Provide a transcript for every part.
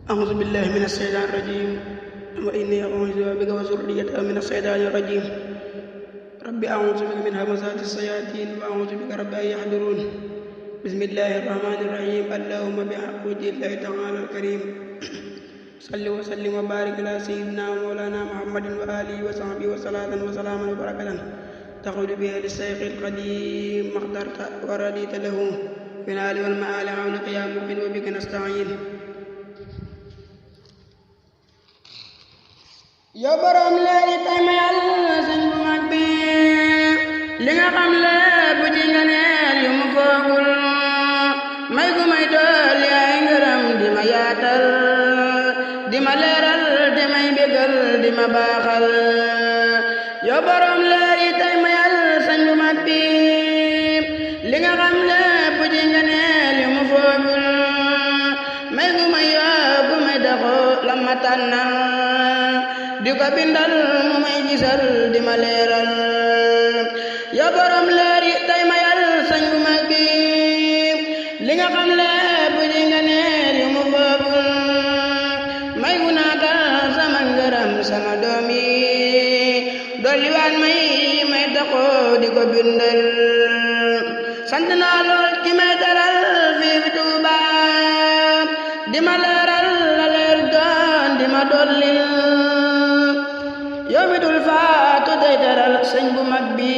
أعوذ بالله من الشيطان الرجيم وإني أعوذ بك وذريتها من الشيطان الرجيم رب أعوذ بك من همزات الشياطين وأعوذ بك رب أن يحضرون بسم الله الرحمن الرحيم اللهم بحق وجه الله تعالى الكريم صل وسلم وبارك على سيدنا ومولانا محمد وآله وصحبه وصلاة وسلاما وبركة تقول بها للشيخ القديم ما اخترت ورديت له في الآل والمآل عون قيام من وبك نستعين yow borom leeri tay ma yàlla sëñ bu mag bi li nga xam lépp ci nga neel yu mu foogul may gu may dolli ay ngërëm di ma yaatal di ma leeral di may bégal di ma baaxal yow borom leeri tay ma yàlla sëñ bu mag bi li nga xam lépp ci nga neel yu mu foogul may gu may yóbbu may doxo la ma tànnal di ko bindal mu may gisal di ma leeral ya borom leeri tay ma yàlla sañ bu mag bi li nga xam lépp di nga neel yu mu boobul may gu naatal sama ngërëm sama doom yi dolli waan may taxoo di ko bindal sant naa lool ki may dalal fii fi Tuuba di ma leeral la leer doon di ma dollil yow mi dul faatu day teral sëñ bu mag bi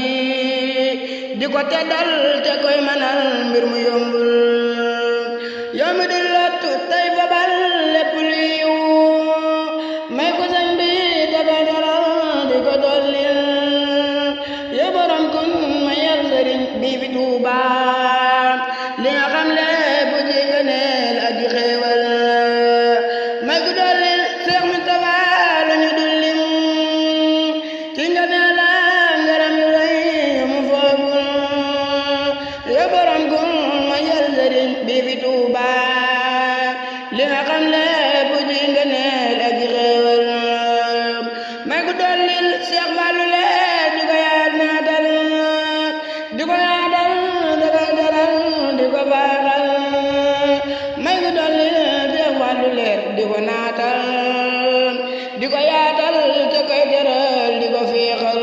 di ko teddal te koy manal mbir mu yombul yow mi dul lottu tey fabal lépp lu yiw may ko sëñ bi da koy teral di ko dollil yow borom kun ma yar sëriñ bi bi Tuuba li nga xam lépp ci ngëneel ak di xéewal may ko dollil Seex Mustafa lu ñu dul lim ci nga nee la ngaram yu rëy mu foogul yow borom kun ma yal sëriñ bi fi Tuuba li nga xam lépp ci nga neel ak di xéewal may ko dollil Seex Fallu leer di ko yaat naatal di ko yaatal di ko daral di ko baaxal may ko dollil Seex Fallu leer di ko naatal di ko yaatal te koy deral di ko féexal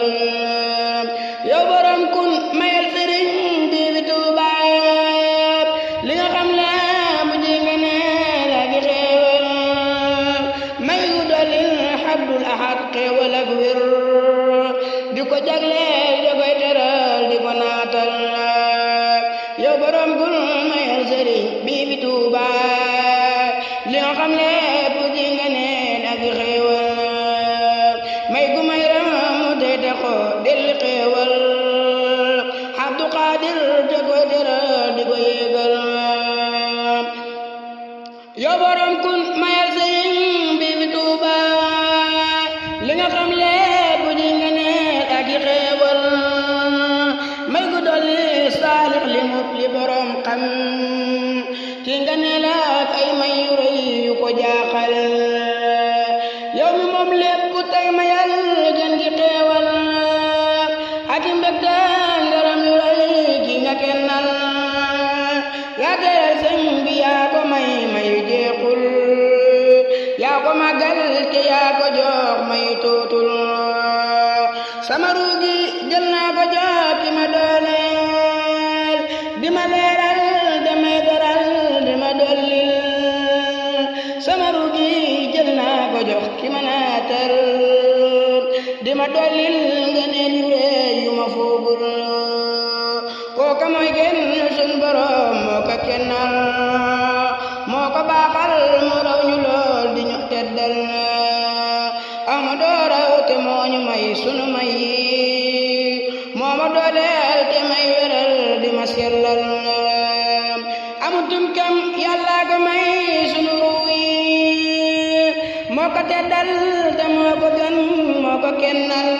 yow borom kun mayal sëriñ bi fi Tuuba li nga xam la bu ji nga neel ak xéewal may gu dollil Abdul Ahad xéewal ak wér di ko jagleel di koy deral di ko naatal yow borom kun mayal sëriñ bi fi Tuuba li nga xam la bu ji nga neel ak xéewal may gu may ram mu dey taxoo delli xéewal Abdu Xaadir te koy teral di ko yéegal yow borom kun mayal sëriñ bi fi Tuuba li nga xam lépp di nga neel ak xéewal may gu dolli Saalix li mut li borom xam ci nga neel ak ay may yu rëy yu ko jaaxal yow mi moom lépp tey ma yàlla gën gi xéewal ak i mbégte ngaram yu rëy ki nga kennal yaa teral sëñ bi yaa ko may jeexul yaa ko màggal te yaa ko jox may tuutul sama ruugi jël naa ko jox ki ma dooleel di ma leeral damay daral di ma dollil sama ruugi jël naa ko jox ki ma naatal di ma dollil ngëneel yu rëy yu ma foogul kooka mooy kenn sun borom moo ko kennal moo ko baaxal mu raw ñu lool di ñu teddal ama dooraw te moo ñu may sunu may moo ma dooleel te may wéral di ma sellal amutum kem yàlla ko may sunu ruuy moo ko teddal te moo ko gën moo ko kennal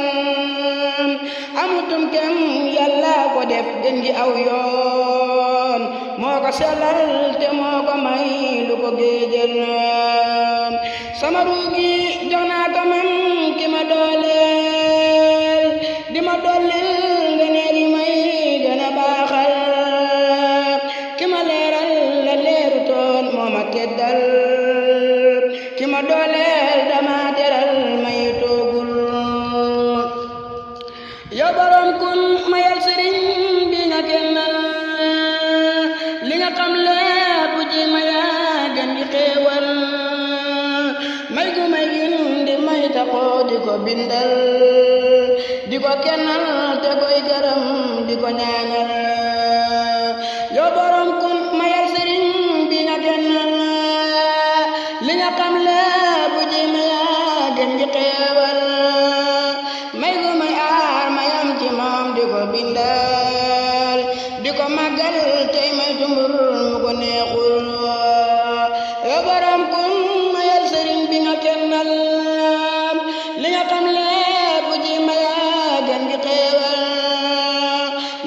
amutum kem yàlla ko def gën gi aw yoon moo ko sellal te moo ko may lu ko géejal sama ruugi jox naa ko man ki ma dooleel di ma dollil ngëneel yi may gën a baaxal ki ma leeral la leeru toon moo ma teddal ma dooleel dama teral may toogul yow borom kun mayal sëriñ bi nga kennal li nga xam lépp ji ma yaa gën di xéewal may gu may gin di may taxoo di ko bindal di ko kennal te koy gërëm di ko ñaanal yow borom kun mayal sëriñ bi nga kennal li nga xam lépp ji ma yaa gën di xéewal may gu may aar mayam ci moom di ko bindal di ko màggal tey may tumbur mu ko neexul yow borom kun mayal sëriñ bi nga kennal li nga xam lépp ji ma yaa gën di xéewal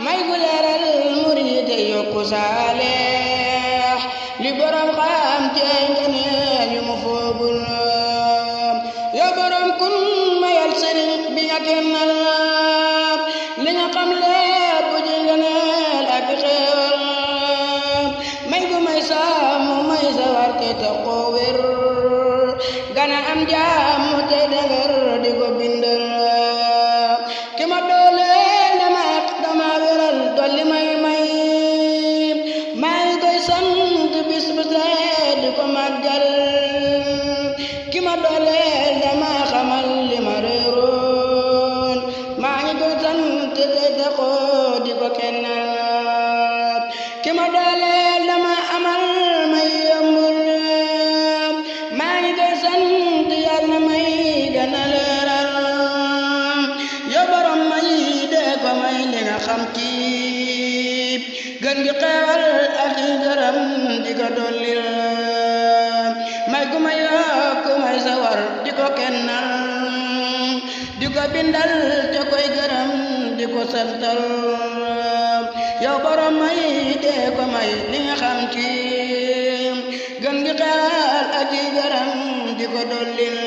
may gu leeral murid te yokku saaleex li borom xam ci ay ngëneel yu mu foogul yow borom kun mayal sëriñ bi nga kennal li nga xam lépp ji ngëneel ak xéewal may gu may sàmm may sawar te taxoo wér gana am jàmm tey dëgër di ko bindal ki ma dooleel dama wéral dolli may maa ngi koy sant bis bu set di ko màggal ki ma dooleel dama xamal li ma réeroon maa ngi koy sant tey taxoo di ko kennal ki ma dooleel dama amal may yombul maa ngi koy sant yàlla may gën a leeral yow borom may dee ko may li nga xam ci gën gi xeewal ak i gërëm di ko dollil may gu may yokk may sawar di ko kennal di ko bindal te koy gërëm di ko santal yow borom may dee ko may li nga xam ci gën gi xeewal ak i gërëm di ko dollil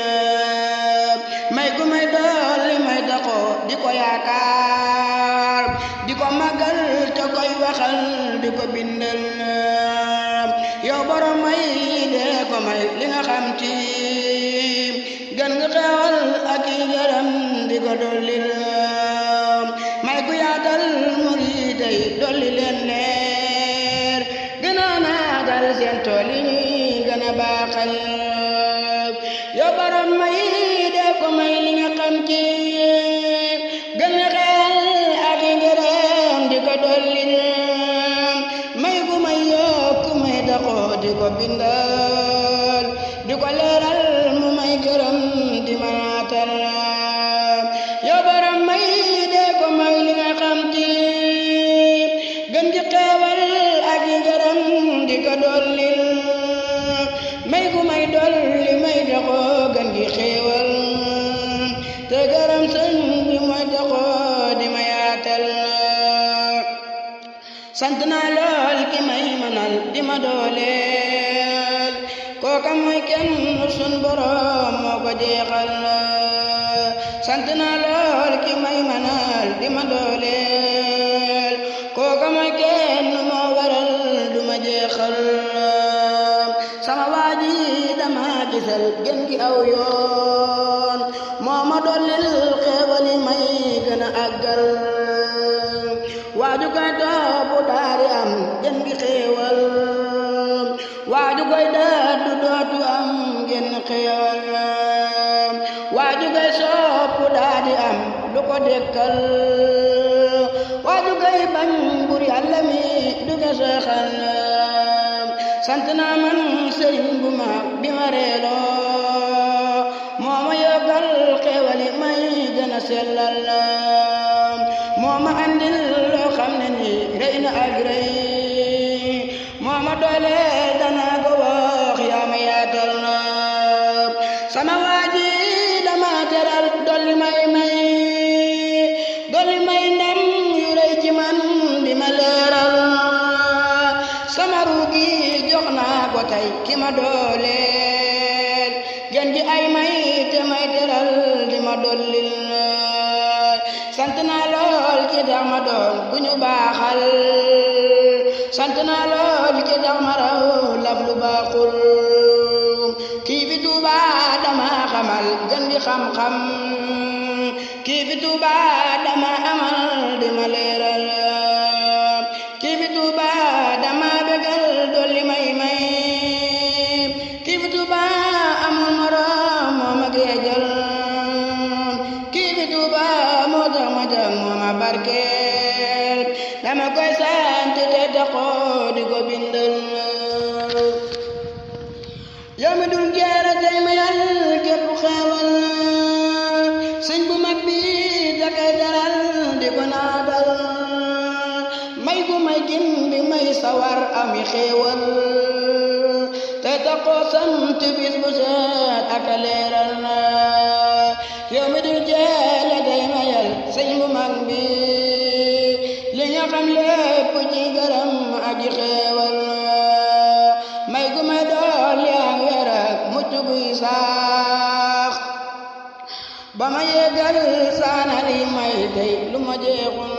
may gu may dolli may taxoo di ko yaakaar di ko màggal te koy waxal di ko bindal yow borom may dee ko may li nga xam ci gën gi xeewal ak i gërëm di ko dollil may gu yaatal murid yi dolli leen leer gën a naatal seen tool yi ñuy gën a baaxal yow borom may dee ko may li nga xam ci gën a xeel ak i ngërëm di ko dollil may gu may yokk may taxoo di ko bindal di ko leeral mu may gërëm di ma naatal yow borom may dee ko may li nga xam ci gën di xeewal ak i ngërëm di ko dollil may gu may dolli may taxoo gën gi xéewal te gërëm sëñ bi mooy taxoo di ma yaatal sant naa lool ki may manal di ma dooleel kooka mooy kenn sun borom moo ko jeexal sant naa lool ki may manal di ma dooleel kooka mooy kenn moo waral du ma jeexal sama waaji dama gisal gën gi aw yoon moo ma dollil xéewali may gën a àggal waaju koy topp daari am gën gi xéewal waaju koy dëddu dootu am gën xéewal waaju koy sopp daadi am lu ko dekkal waaju koy bañ bur yàlla mi du ko seexal sant naa man sëriñ bu ma bi ma reeloo moo ma yokkal xéewali may gën a sellal moo ma andil loo xam ne ni rëy na ak rëy moo ma dooleel danaa ko wax yaa ma yaatal sama waaji dama teral dolli may ndam yu rëy ci man di ma leeral sama ruugi jox naa ko tey ki ma dooleel gën ji ay may te may teral di ma dollil sant naa lool ki tax ma doon ku ñu baaxal sant naa lool ki tax ma raw laf lu baaxul kii bi Tuubaa amal gën di xam-xam kii fi Tuuba dama amal di ma leeral kii fi Tuuba dama bégal dolli may kii fi Tuuba amul morom moo ma géejal kii fi Tuuba moo tax ma jam moo ma barkeel dama koy sant te taxoo di ko bindal yow mi dul jeera tey ma yàlla képp xeewal sëñ bu mag bi dakay daral di ko naadal may gu may gin bi may sawar ami xeewal te taxoo sant bis bu set ak a leeral na yow mi dul jeera tey ma yàlla sëñ bu mag bi li nga xam lépp ci garam aji xeewal may gu may dool yaa weer ak mucc guy saax ba ma yeggal saana li may tey lu ma jeexul